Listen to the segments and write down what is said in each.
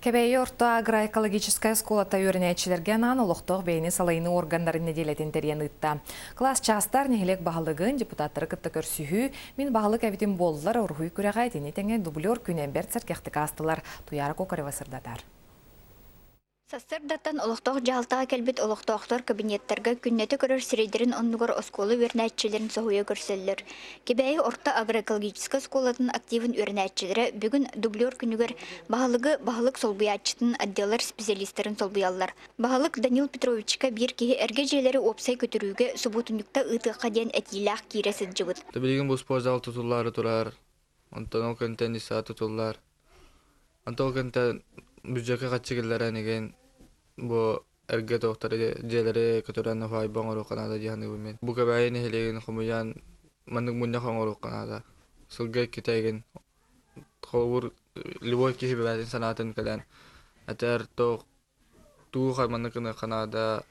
Кэбээйи орто агроэкологическай оскуолата үөрэнээччилэргэ анаан олохтоох бэйэни салайыныы органнарын нэдиэлэтин тэрийэн ыытта. Кылаас чаастар нэһилиэк баһылыгын, депутаттары кытта көрсүһүү, мин баһылык эбитим буоллар уруһуй күрэҕэ итини тэҥэ дублер күнэ бэрт сэргэхтик аастылар. Туйаара Кокарева сырдатар. Сарсыардаттан олохтоох дьаһалтаҕа кэлбит олохтоохтор кабинеттарга күннэтэ көрөр сирэйдэрин оннугар оскуола үөрэнээччилэрин соһуйа көрсөллөр. Кэбээйи орто агроэкологическай оскуолатын активын үөрэнээччилэрэ бүгүн дублер күнүгэр баһылыгы баһылык солбуйааччытын отделлар специалистарын солбуйаллар. Баһылык Данил Петровичка биир киһи эргэ дьиэлэри уопсай көтүрүүгэ субуотунньукта ыытыахха диэн этиилээх киирэ сылдьыбыт. Билигин бу спортзал тутуллаары турар, онтон ол кэнтэн исаа тутуллар. Онтон ол кэнтэн бюджекка хаччы киллэрэн игин бу эргэ туохтары дьиэлэри көтүрэн уһаайба оҥоруохха наада дии саныыбын мин. Бу Кэбээйи нэһилиэгин хомуйан маннык мунньах оҥоруохха наада. Сылга иккитэ игин холобур любой киһи бэйэтин санаатын кэлэн этэр туох туох маннык гыныахха наада,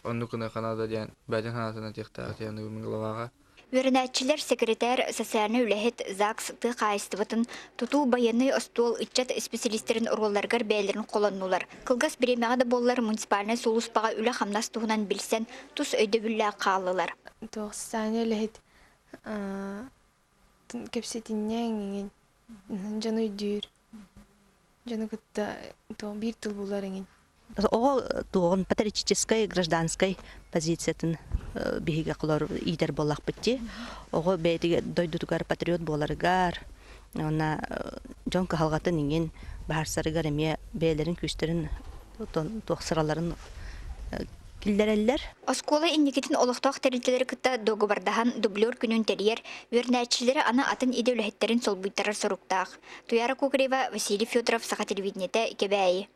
оннук гыныахха наада диэн бэйэтин санаатын этиэхтээх диэн аныыбын главаҕа. Үөрэнээччилэр сэкирэтээр, социальнай үлэһит, ЗАГС, тыа хаһаайыстыбатын, тутуу, байыаннай остуол, ыччат исписэлиистэрин оруолларыгар бэйэлэрин холоннулар. Кылгас бириэмэҕэ да буоллар муниципальнай сулууспаҕа үлэ-хамнас туһунан билсэн, тус өйдөбүллээх хааллылар. Туох социальнай үлэһит кэпсэтинньэҥ иҥин дьону өйдүүр, дьону кытта биир тыл булар иҥин. Оҕо туоҕун патриотическай, гражданскай позициятын биһиги холор иитэр буоллахпыт дии. Оҕо бэйэтигэр дойдутугар патриот буоларыгар, уонна дьон кыһалҕатын иҥин баһарсарыгар эмиэ бэйэлэрин күүстэрин туох сыраларын киллэрэллэр. Оскуола инникитин олохтоох тэрилтэлэри кытта дуогабардаһан дублер күнүн тэрийэр, үөрэнээччилэри аны атын идэ үлэһиттэрин солбуйтарар соруктаах. Туяра Кокарева, Василий Федоров, Саха телевидениетэ, Кэбээйи.